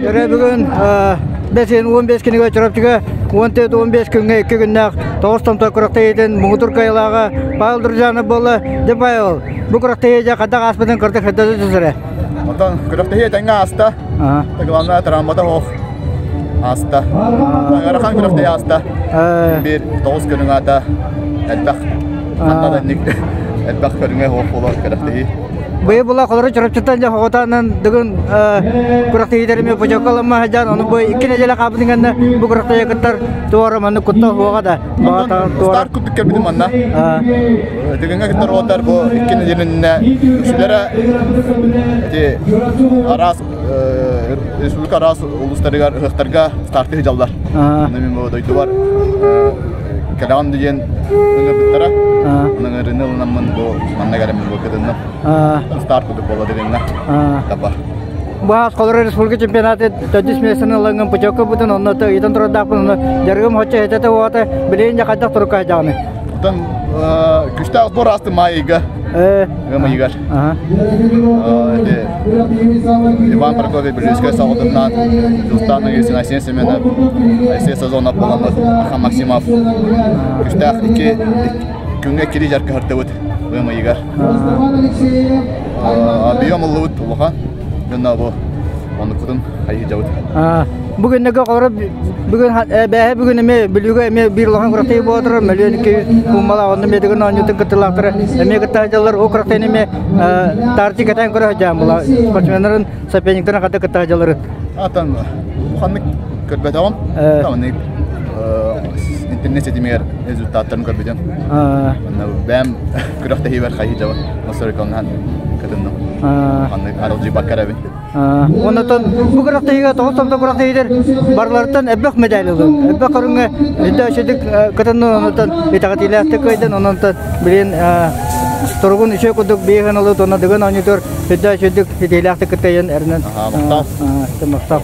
Өрө бүгүн 5-15 кинигэ Чурапчыга 14-15 күҥҥэ икки күннээх тоҕус томтор күрэхтэһиитин муҥутуур кыайыылааҕа Павел Друзьянов буолла. Дьэ Павел, бу күрэхтэһии дьэ хайдах ааспытын кырдык сырдата түсэрэ. Онтон күрэхтэһии этэҥҥэ ааста. Главное травмата суох ааста. Ыарахан күрэхтэһии ааста. Биир тоҕус көрүҥ аата элбэх. Ханна да инник элбэх көрүҥэ суох буолар күрэхтэһии. Быйыл була холору Чурапчыттан дьэ хоҕутаанан дыгын күрэхтэһиилэр эмиэ путевка ылымма сылдьан, ону бу икки нэдиэлэ хаалбытын кэннэ бу күрэхтэһиигэ кыттар туора маннык куттал суоҕа да. Старт курдук кэлбитим манна. Дыгыҥҥа кыттар уолаттар бу икки нэдиэлэннэ үксүлэрэ ити араас республика араас улуустарыгар ыһыахтарга стартыы сылдьаллар. Онно мин бу дойдубар кэлэҕин диэн ыҥырбыттара. Онон ыҥырыыны ылынаммын бу манна кэлэммин бу кытынным. Старт курдук буолла Дыгыҥҥа. Таба. Бу аас холоро республика чемпионаты төрдүс миэстэни ылаҥҥын путевка бутун онно ыйытан турардаахпын онно дьарыгым хоччо этэ уота билигин дьэ хайдах турукка сылдьаҕыный? Оттон күстээх сбор аастым маай ыйга. Ыам ыйыгар. Иван Прокопьев Бүлүүскэй соҕотуннаан Дьулустаан Айсен Айсен Семенов, Айсен Сазонов буоламмыт Ахан Максимов күстээх икки күҥҥэ иккилии дьарык ыам ыйыгар. Объем ыллыбыт улахан. Дьонно бу оннуккутун хайыһыдьабыт. Бүгүннэгэ олору бүгүн бээһэ бүгүн эмиэ Бүлүүгэ эмиэ биир улахан күрэхтэһии буола турар мөлүйүөн икки куммалаах онно эмиэ дыгын оонньуутун кыттыылаахтара эмиэ кытта сылдьаллар ол күрэхтэһиини эмиэ таарыччы кэтээн көрө сылдьаан була спортсменнарын соперниктарын хата кытта сылдьалларын. Атан улаханнык көрбөтөҕүм. Маннык интернет ситимигэр результаттарын көрбүтүм. Онно бэйэм күрэхтэһиибэр хайыһыдьабын. Мосториконнаан кытынным. Маннык аралдьыйбакка эрэбин. Оннотон бу күрэхтэһиигэ тоҕус томто күрэхтэһиилэр барыларыттан элбэх медаль ылын. Элбэх көрүҥҥэ үрдэ үчүгдүк кытыннын, оннотон итэҕэтиилээхтик кыайдын, оннотон билин туругун үчүгэй курдук биэһин ылыт, онно дыгын оонньуутугар үрдэ үчүгдүк ситиилээхтик кыттайын эрэнэн. Махтал. Махтал.